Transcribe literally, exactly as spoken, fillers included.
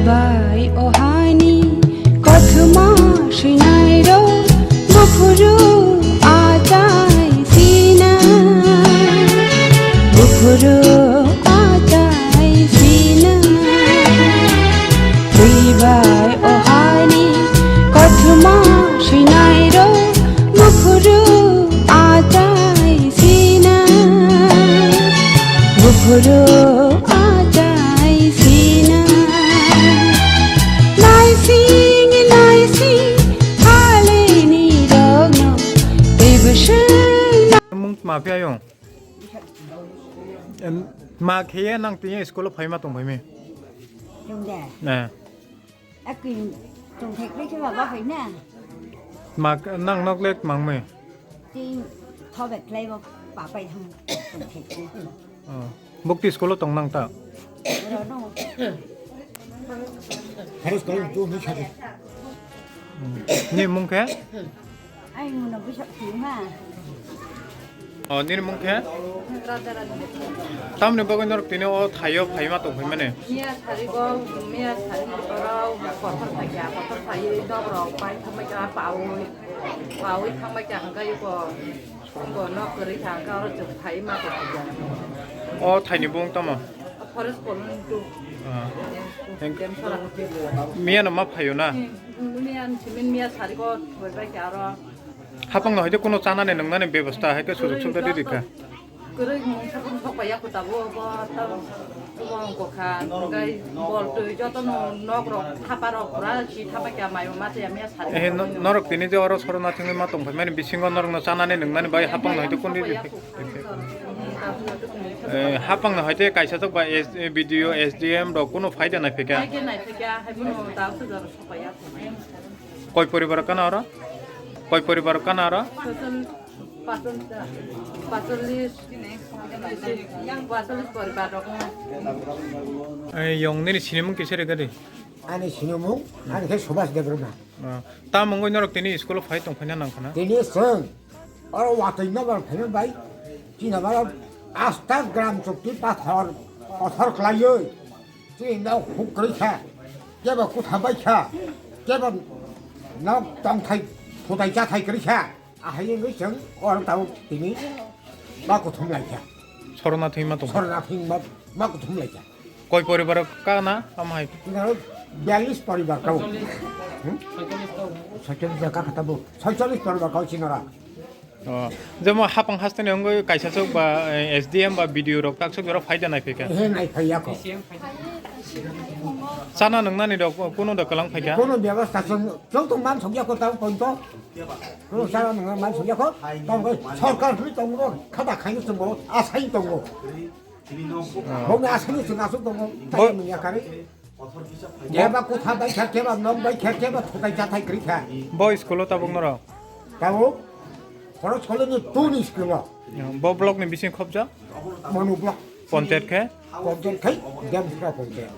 Bai o hani kothoma swinairok buphuru achai sina, buphuru achai sina. Twi bai o hani kothoma swinairok buphuru achai sina, buphuru achai sina. Naising naising phalini rokno teibo swng. Mung tma phi ayung? Em, ma kheye nang tini school o phaima tong phaimi? Chwng de. Eh. Akwi tongthai khlai khe baba phai na. Ma k-, nang nok le mangmi? Tin thobe khlai bo papai thang tongthai khlai. Oh. Bukti school o tong nang ta? Oro no. Harus kalau tu ni satu. Hmm. Ni mung khe? Ai, muna bwsa khuluma. O, nini mung khe? Tamni bagwi norok tini o thaio phaima tong phaimani? Miya sari go, miya sari oro kotor phaikha, kotor phaiwi dok rok pai thangbai kha, paui, paui thangbai kha, hwnkhe iko, iko nok kwrwi kha, hwnkhe oro chwng phaima tong phaikha. O thaini bung tamo? Forest colony two. Ah. Demsora. Miya no ma phaio na? Hmm, miya, simin miya sari go, thoi bai kha oro. Hapang no hoite kuno chanani nwngnani bebosta hai khe sujog subida di rikha. Kwrwi mung sakung sok pai ya kho tabuk bo ta bo wng kha, hwnkhe bol twi joto no nok rok thapa rok pura si thapa kya mai ma cha ya miya sari. Eh, no-, norok tini je oro sorona thangwi ma tong phaimani bisingo norok no chanani nwngnani bai hapang no hoite kuno di rikha. Eh, hapang no hoite kaisa chok ba S-, eh, B D O, S D M rok kuno phaida nai phikha. Hai khe nai phikha, hai bono ta su jor sok pai ya kho. Koi poribar kana oro? Koi poribar kana oro? Pachol-, pachol-, pachollis, pachollis poribar rok. Ei, yong nini sinimung kisa rega di. Ani sinimung, ani khe Subhas Debbarma. Ah, ta mungwi norok tini school o phai tong phaina nang khana? Tini chwng oro watwi nobar phaima bai, chini oro asta gram chukti pathor, pathor khlaiwi. Chini nok huk kwrwi kha, kebo kutha bai kha, kebo nok tongthai phutai chathai kwrwi kha. Ahai wngwi chwng oro tabuk tini ma kuthum lai kha. Sorona thwima tong. Sorona thwima ma kuthum lai kha. Koi poribar kana tamo hai? Tini oro biyallis poribar kau. Hmm? Soicholish ka kha tabuk. Soicholish poribar kau chini oro. Oh, jemo hapang hasteni wngwi kaisa chok ba, eh, S D M ba B D O rok tak chok jorok phaida nai phikha. He nai phai yakho. Chana nwngnani rok kuno da kwlang phaikha. Kuno bebostha chwng, chwng tong man sok yakho tamo ponto. Kuno chana nwngnani man sok yakho. Tamo khe sorkar hwnwi tongo, khata khaino chwngo, asai tongo. Bokni aswkni chwng aswk tongo, bo-, tei manya kari. Keba kutha bai kha, keba nok bai kha, keba thutai chathai kwrwi kha. Bo school o tabuk norok? Tabuk, Forest Colony two ni school o. Bo block ni bising khobjak? Manu block. Ponchayat khe? Ponchayat khai, Demsra ponchayat.